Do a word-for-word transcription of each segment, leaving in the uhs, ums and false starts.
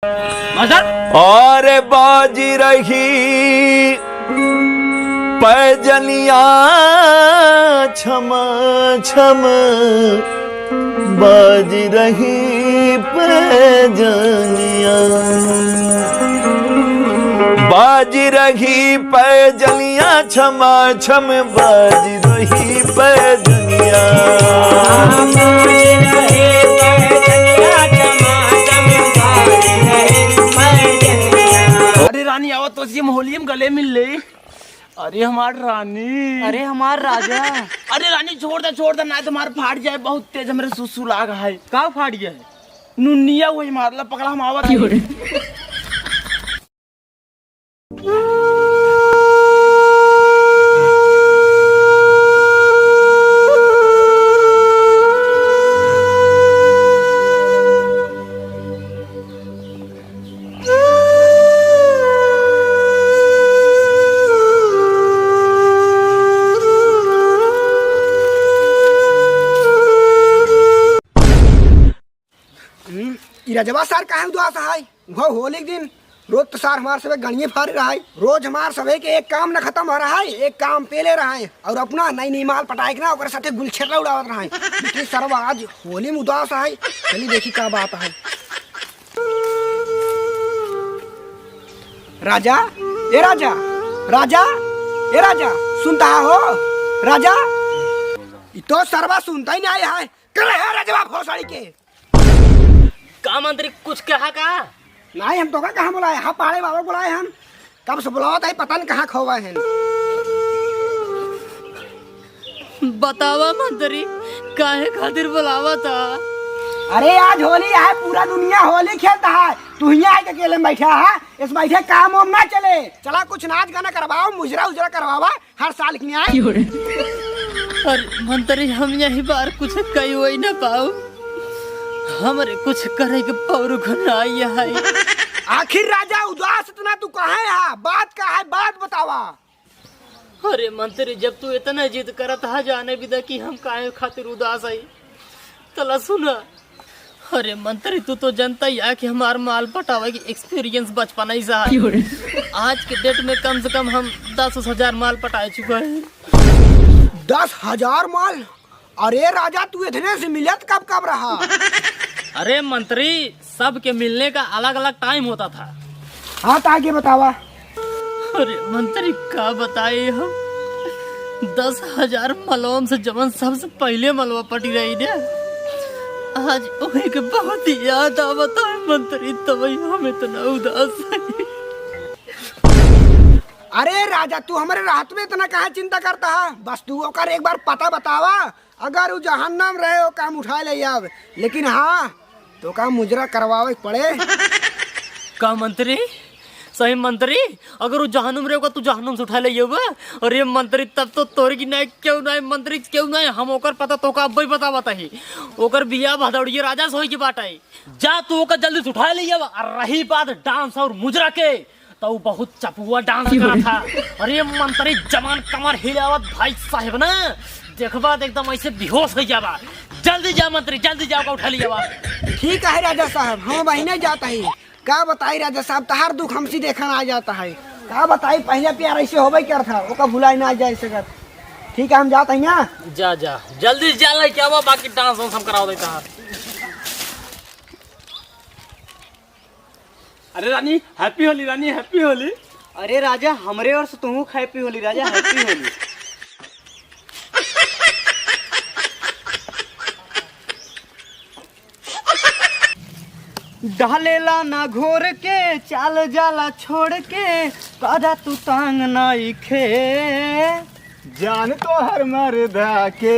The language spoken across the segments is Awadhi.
मास्टर। और बाज रही पैजनिया छम छम, बाज रही पैजनिया, बाज रही पैजनिया छमा छम, बाज रही पैजनिया। अरे रानी, आवा तो हम होली में गले मिल ले। अरे हमार रानी। अरे हमार राजा। अरे रानी, छोड़ दे, छोड़ दे, ना तो हमार फाट जाए, बहुत तेज हमरे सुसु लाग है। का फाट गया है? नुनिया वही मारला, पकड़ा, हम आवत है। हम्म, ई रजवा सार काहे उदास है? उहो होली के दिन रोज तो सार हमार सबे गणिये फारे रहा है। रोज हमार सबे के एक काम न खत्म हो रहा है, एक काम पेले रहा है, और अपना नई नई माल पटाए के ना ओकर साथे गुलछर्रा उड़ावत रहा है। लेकिन सरवा आज होली में उदास है, चली देखी का बात है। राजा, ए राजा, राजा, ए राजा, सुनता हो? राजा, ई तो सरवा सुनता ही नहीं है। करे है रजवा भोसड़ी के। का मंत्री, कुछ कहा का? नहीं, हम तो का कहाँ बुलाए, हाँ, पाड़े बाबा बुलाए हम। कब से बुलावत है, पता नहीं कहाँ खोवा है। बतावा मंत्री, काहे खातिर बुलावा था? अरे, आज होली है, पूरा दुनिया होली खेलता है, तू हियाँ आके अकेले में बैठा है, इस बैठे काम वाम ना चले। चला, कुछ नाच गाना करवाओ, मुजरा उजरा करवावा। हर साल की आए। अरे मंत्री, हम यही बार कुछ कई वही ना पाऊ, हमरे कुछ करे के पौरुख ना आइया है। आखिर राजा उदास इतना तू काहे हा? बात का है, बात बतावा। अरे मंत्री, जब तू इतना जिद करत हा जाने बिदा कि हम काहे खातिर उदास है, तला सुना। अरे मंत्री, तू तो जनता ही है कि हमार माल पटावे की experience बचपन ही से है। क्यों रे? आज के date में कम से कम हम दस हजार माल पटाए चुका है। दस हजार माल? अरे राजा, तू इतने से मिलत कब कब रहा? अरे मंत्री, सबके मिलने का अलग-अलग time होता था। हाँ, तो आगे बतावा। अरे मंत्री, का बताई हम? दस हजार मलवा में से जवन सबसे पहिले मलवा पटी रही ने, आज वही के बहुत याद आवत है मंत्री, तबही हम इतना उदास है। अरे राजा, तू हमरे रात में इतना काहे चिंता करता है? बस तू ओकर एक बार पता बतावा, अगर उ जहन्नम रहे, ओका हम उठाए ले आवे, लेकिन हाँ, तोका मुजरा करवावे के पड़े। का मंत्री? सही मंत्री, अगर उ जहन्नुम रहे, ओका तू जहन्नुम से उठाए ले आवे? अरे मंत्री, तब तो तोर की नहीं, क्यों नहीं मंत्री, क्यों नहीं, हम ओकर पता तोका अब्बे बतावत ही। ओकर बियाह भदौड़िया राजा से होई की बात है। जा तू ओका जल्दी से उठाए ले आवा। और रही बात dance और मुजरा के, तो उ बहुत चपुआ dance करत था। अरे मंत्री, जवान कमर हिलावत भाई साहब ना, देखबा त एकदम ऐसे बेहोश हो जाबा। जल्दी जा मंत्री, जल्दी जा, ओका उठा लियावा। ठीक है राजा साहब, हम बहिने जाता ही। का बताई राजा साहब, तहार दुख हमसे देखा ना जाता है। का बताई, पहले प्यार ऐसे होबे करत था, ओका भुलाई ना जाए सकत। ठीक है, हम जाता ही ना। जा, जा, जल्दी जा, लेके आवा, बाकी dance वांस हम करावा देता है। अरे रानी, happy होली रानी, happy होली। अरे राजा, हमरे ओर से तुहू happy होली राजा, happy होली। डालेला ना घोर के, चाल जाला छोड़ के, कादा तू तांग नाइखे। जान तोहर मर्दा के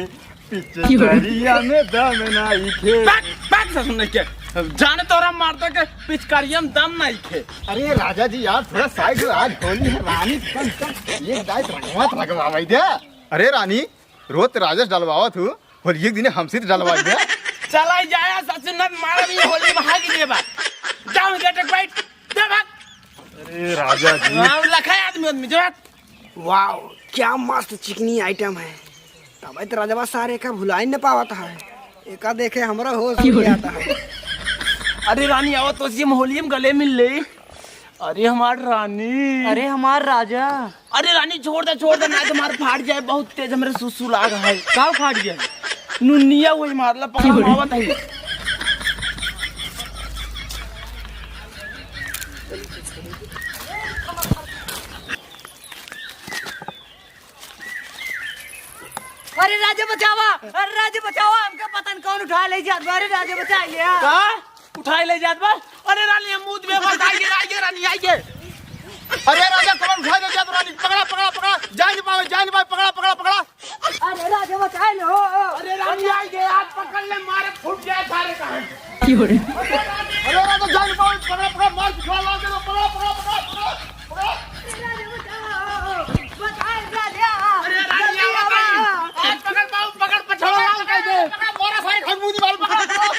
पिचकारिया में दम नाइखे। बैक, बैक से सुन के। जान तोहरा मर्दा के पिचकारिया में दम नाइखे। अरे राजा जी यार, थोड़ा side हो, आज होली है, रानी कम कम एक दाई रंगवा तो लगवावे दे। अरे रानी, रोज राजा से डलवावत हूँ, होली एक दिन हमसे तो डलवा दे। चला जाया ससुर, न मारा भी होली में हागी देबा। जाओ गेट बैठ। दे भाग। अरे राजा जी। हाँ, लखा आदमी, आदमी, जो है। वाओ, क्या मस्त चिकनी item है। तबे तो रजवा सारे का भुलाई न पावत है। एका देखे हमरा होश उड़ जाता है। अरे रानी, आवा तो सी हम होली में गले मिल ले। अरे हमार रानी। अरे हमार राजा। अरे रानी, छोड़ दे, छोड़ दे, ना तो हमार फाट जाए, बहुत तेज हमरे सुसु लाग है। का फाट जाए? नुनिया वही मारला, पकड़ा मावत है। अरे राजा बचावा, अरे राजा बचावा, हमका पता न कौन उठा ले जात बा, अरे राजा बचा लिया। का? उठाए ले जात बा? अरे रानी, हम मुंह में बस आइए, आइए रानी, आइए। अरे राजा, कौन उठाए ले जात रानी? पकड़ा, पकड़ा, पकड़ा, जाए नहीं पावे, जाए नहीं पावे, पकड़ा, पकड़ा, पकड़ा। अरे राजा बचाए लो। अरे रानी, आइए, आज पकड़ ले, मारे फूट जाए सारे का। अरे राजा, जाए नहीं पावे, पकड़ा, पकड़ा, मार के खा ला, पकड़ा, पकड़ा, पकड़ा, पकड़ा। अरे राजा, बताइए। आज पकड़ पाऊँ, पकड़, पकड़, पकड़, पकड़, मोरा सारे खरबूजी मार पकड़, पकड़।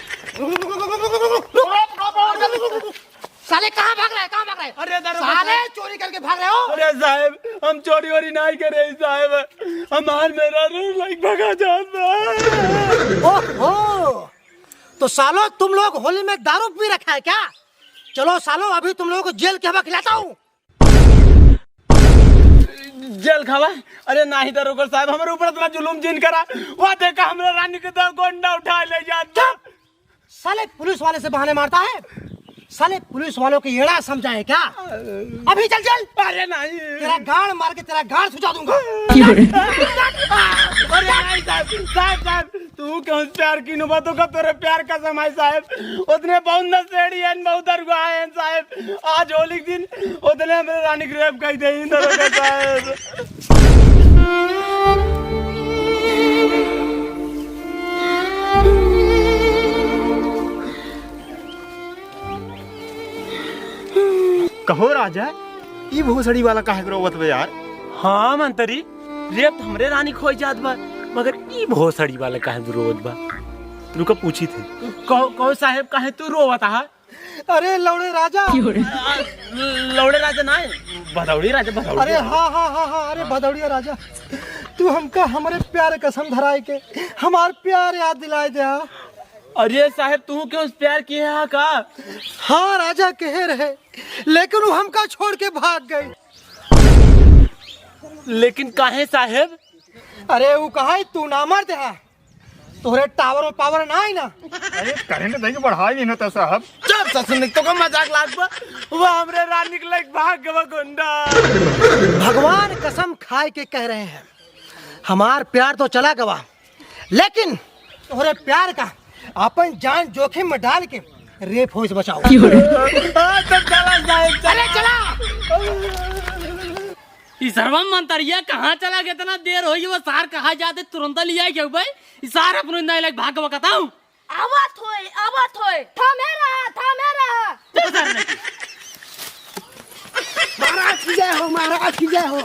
साले कहाँ भाग रहे, कहाँ भाग रहे? अरे दारोगा साले साहब। चोरी करके भाग रहे हो? अरे साहब, हम चोरी वोरी नहीं करे साहब, हमार मेहरारू लाइक भगा जात बा। ओहो, तो सालो तुम लोग होली में दारू पी रखा है क्या? चलो सालो, अभी तुम लोगों को जेल के हवा खिलाता हूँ। जेल खावा? अरे नाही दारोगा साहब, हमरे ऊपर इतना जुलुम जिन करा। वह देखा, हमरे रानी के दो गुंडा उठा ले जात बा। चुप! साले पुलिस वाले से बहाने मारता है। साले पुलिस वालों को एड़ा समझा है क्या? अभी चल जेल। अरे नहीं। तेरा गाड़ मार के तेरा गाड़ सुजा दूंगा। अरे नहीं साहब, साहब, साहब, तू क्यों प्यार की नौबत का, तेरे प्यार का समय साहब, उतने बहुत नशेड़ी हैं, बहुत अरुआ हैं साहब। आज होली के दिन उतने हमरे रानी के रेप कर दे, दारोगा साहब। कहो राजा, ई भोसड़ी वाला काहे के रोवत बा यार? हाँ मंत्री, रेप तो हमरे रानी के होइ जात बा, मगर ई भोसड़ी वाला काहे के रोवत बा? रुका पूछी थे। कहो, कहो साहेब, काहे तू रोवत हा? अरे लौड़े राजा। आ, लौड़े राजा ना है, भदौड़ी राजा, भदौड़ी अरे राजा। हाँ, हाँ, हाँ, हाँ, अरे भदौड़िया राजा, तू हमका हमरे प्यार कसम धराए के हमार प्यार याद दिलाए दे। अरे साहेब, तू क्यों प्यार किया हा का? हाँ राजा, कहे रहे, लेकिन वो हमका छोड़ के भाग गई। लेकिन काहे साहेब? अरे वो कहा है, तू ना मर दे, तोहरे टावर में पावर ना आई ना। अरे करंट देके बढ़ा ही ना था साहब। चुप ससुर, निक तो का मजाक लाग बा। वो हमरे रानी के लाइक भाग गवा गुंडा। भगवान कसम खाए के कह रहे हैं, हमार प्यार तो चला गवा, लेकिन तोहरे प्यार का अपन जान जोखिम में डाल के रेप होइस बचाओ। हाँ, तो चला जाए, चला। अरे चला। ई सरवा मंतरिया कहाँ चला गया? इतना देर होई, वो सार कहाँ जाते, तुरंत ले आए क्या भाई? ई सार अपनो इंदा इलाक भाग के बकता हूँ। आवत होए, आवत होए। थामे रहा, थामे रहा। महाराज की जय हो, महाराज की जय हो।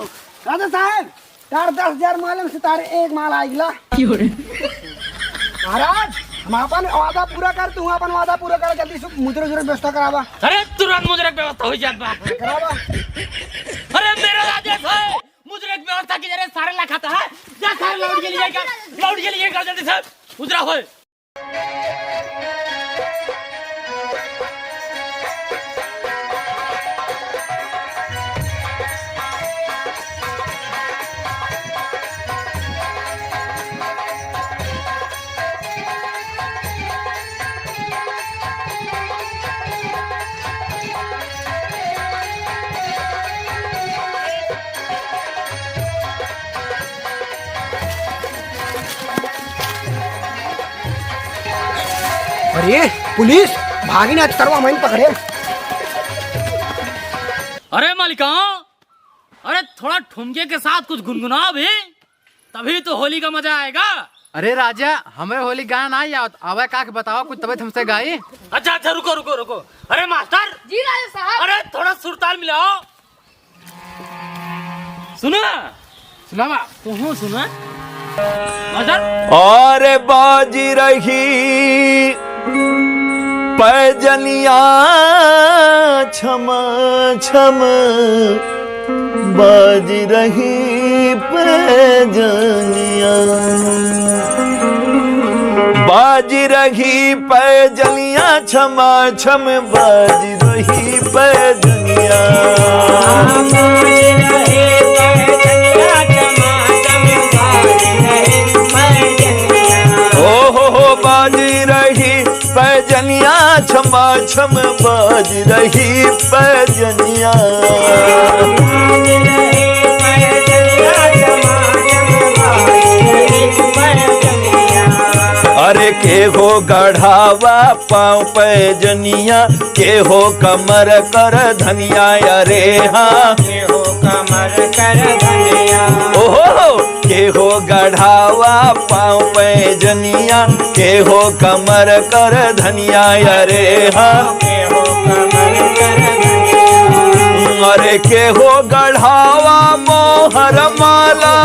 राजा साहब, तार दस हजार माल में से तार एक माल आइगला। क्यों रे? महाराज, हम अपन वादा पूरा कर, तू अपन वादा पूरा कर, जल्दी से मुजरे उजरे व्यवस्था करावा। अरे तुरंत मुजरे व्यवस्था हो जात बा। करावा। अरे मेरा राजेश है, मुजरे व्यवस्था की जरे सारे लखाता है। जा सारे लौट के लिए जा, लौट के लिए जा जल्दी से। मुजरा होए। अरे पुलिस, भागी ना, तरवा मैंने पकड़े। अरे मालिका, अरे थोड़ा ठुमके के साथ कुछ गुनगुनाओ भी, तभी तो होली का मजा आएगा। अरे राजा, हमें होली गाना नहीं आवत, आवे का के बताओ कुछ, तबे तो हमसे गाई। अच्छा अच्छा, रुको रुको रुको। अरे मास्टर। जी राजा साहब। अरे थोड़ा सुरताल मिलाओ। सुना? सुनावा। तुहूँ सुना। मदर। अरे बाजी रही पैजनिया छम छम, बाजी रही पैजनिया, बाजी रही पैजनिया छमा छम बाज रही पैजनिया। ओ हो हो, बाज रही पैजनिया, छमा छम बाज रही पैजनिया। अरे केहो गढ़ावा पाँव पैजनिया, केहो कमर कर धनिया, अरे हाँ। केहो कमर कर धनिया। ओहो हो, केहो गढ़ावा पाँव पैजनिया, केहो कमर कर धनिया, अरे हाँ। केहो कमर कर धनिया। अरे केहो गढ़ावा मोहर माला,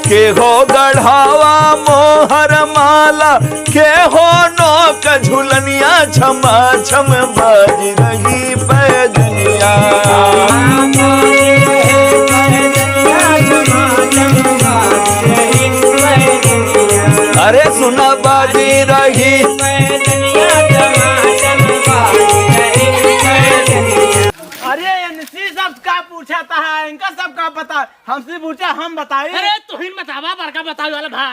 केहो गढ़ावा मोहर माला, केहो नोक झुलनिया, छमा छम बाज रही पैजनिया। अरे सुना बाज रही। अरे इनसे सब का पूछा था, इनका सब का पता। हमसे पूछा, हम बताई। अरे, तुहिन बतावा, बड़का बतावे वाला भा।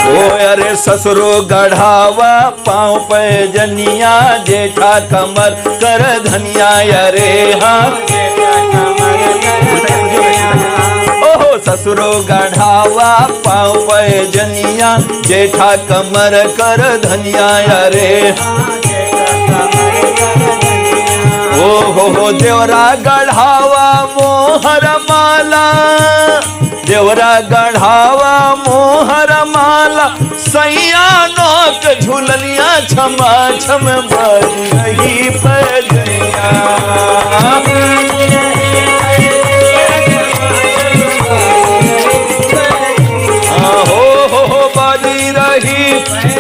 ओ अरे ससुरो गढ़ावा पाँव पैजनिया, जेठा कमर कर धनिया, अरे हाँ। ओहो, ससुरो गढ़ावा पाँव पैजनिया, जेठा कमर कर धनिया, अरे। ओ हो हो, देवरा गढ़ावा मोहर माला, देवरा गढ़ावा मोहर माला, सैया नोक झुलनिया, छमा छम बाज रही पैजनिया। हो हो हो, बाज रही।